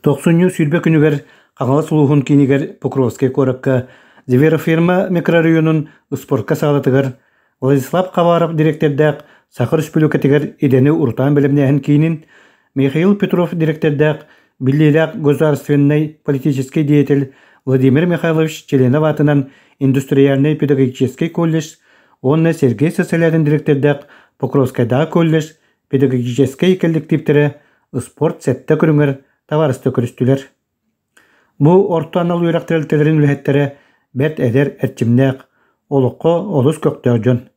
Тохсунньу 20 күнүгэр Хаҥалас улууһун киинигэр Покровскай куоракка Звероферма микрорайонун спортка саалатыгар Владислав Хабаров дириэктэрдээх Саха Өрөспүүбүлүкэтигэр идэни урутаан бэлэмнээһин киинин, Михаил Петров дириэктэрдээх биллиилээх государственнай политическай деятель Владимир Михайлович Членов аатынан индустриальнай педагогическай колледж уонна Сергей Сысолятин дириэктэрдээх Покровскайдааҕы колледж педагогическай коллективтэрэ спорт сэттэ көрүҥэр табаарыста көрүстүлэр. Бу орто анал үөрэх тэрилтэлэрин үлэһиттэрэ бэрт эдэр, эрчимнээх, олоххо олус көхтөөх дьон.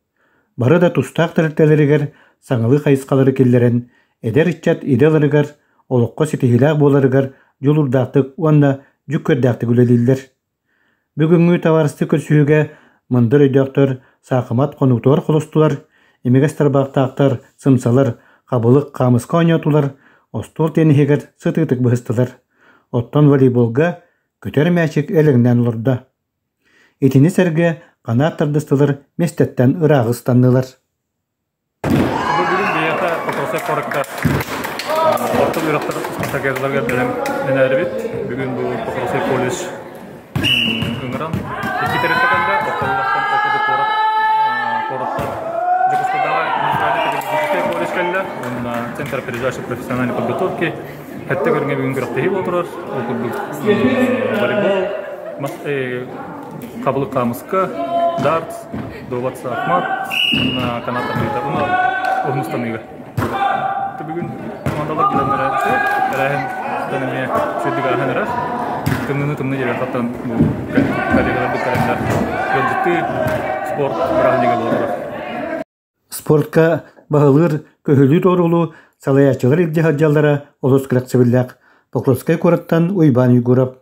Бары да тустаах тэрилтэлэригэр саҥалыы хайысхалары киллэрэн, эдэр ыччат идэ ыларыгар, олоххо ситиһиилээх буоларыгар дьулуурдаахтык уонна дьүккүөрдээхтик үлэлииллэр. Бүгүҥҥү табаарыстыы көрсүһүүгэ мындыр өйдөөхтөр саахымат хонуутугар холостулар, имигэс тарбахтаахтар сымсалар, хабылык, хаамыска оонньоотулар, остуол тенниһигэр сытыытык быһыстылар. Оттон волейболга көтөр мээчик элэҥнээн олордо. Итини сэргэ ханаат тардыстылар миэстэттэн ыраах ыстаннылар. Бу бүгүн биһиэхэ Покровскай куоракка орто үөрэхтэр спартакиадаларыгар бэлэмнэнэрбит. Бүгүн бу Покровскай колледж ыҥыран икки тэрилтэ кэллэ. Ортолугартан ОПД куорат куораттан Дьокуускайдааҕы муниципальнай педагогическай колледж кэллэ. Уонна Центр опережающей профессиональной подготовки сэттэ көрүҥэ бүгүн күрэхтэһии буола турар. Ол курдук волейбол, хабылык хаамыска, дартс, Дуобат Ахмат уонна канат тардыыта уонна уһун ыстаныыга. Бүгүн командалар билэннэрэ тэрээһин эмиэ сырдык ааһан эрэр. Тымныыны тымныы дьиэҕэ бу коллегаларбыт кэлэннэр ыалдьыттыы спорт бырааһынньыга буолар. Спортка баһылыыр көһүлүү туоруулуу салайааччылар илдьэ сылдьаллара олус кэрэхсэбиллээх. Покровскай куораттан Уйбаан Уйгуров.